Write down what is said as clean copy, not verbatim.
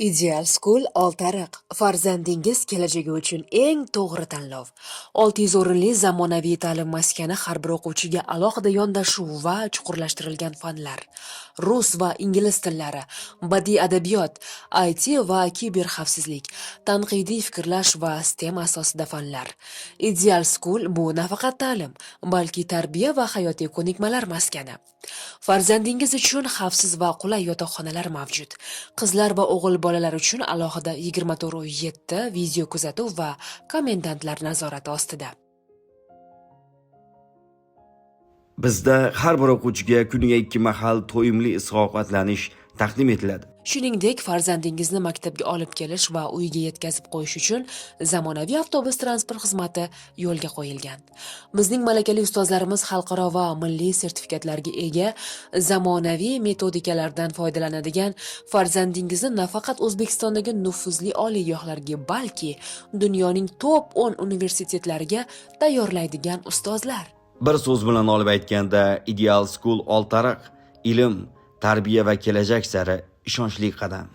Ideal School Oltiariq – farzandingiz kelajagi uchun eng to'g'ri tanlov. 600 o'rinli zamonaviy ta'lim maskani har bir o'quvchiga alohida yondashuv va chuqurlashtirilgan fanlar, rus va ingliz tillari, badiiy adabiyot, IT va kiberxavfsizlik, tanqidiy fikrlash va STEM asosida fanlar. Ideal School bu nafaqat ta'lim, balki tarbiya va hayotiy ko'nikmalar maskani. Farzandingiz uchun xavfsiz va qulay yotoqxonalar mavjud. Qizlar va o'g'il bolalar uchun alohida 24/7 video kuzatuv va komendantlar nazorati ostida. Bizda har bir o'quvchiga kuniga ikki mahal to'yimli issiq ovqatlanish taqdim etiladi. Shuningdek, farzandingizni maktabga olib kelish va uyga yetkazib qo'yish uchun zamonaviy avtobus transport xizmati yo'lga qo'yilgan. Bizning malakali ustozlarimiz xalqaro va milliy sertifikatlarga ega, zamonaviy metodikalardan foydalanadigan, farzandingizni nafaqat O'zbekistondagi nufuzli oliygohlarga, balki dunyoning top 10 universitetlariga tayyorlaydigan ustozlar. Bir so'z bilan olib aytganda, Ideal School Oltiariq ilm, tarbiya va kelajak sari ishonchli qadam.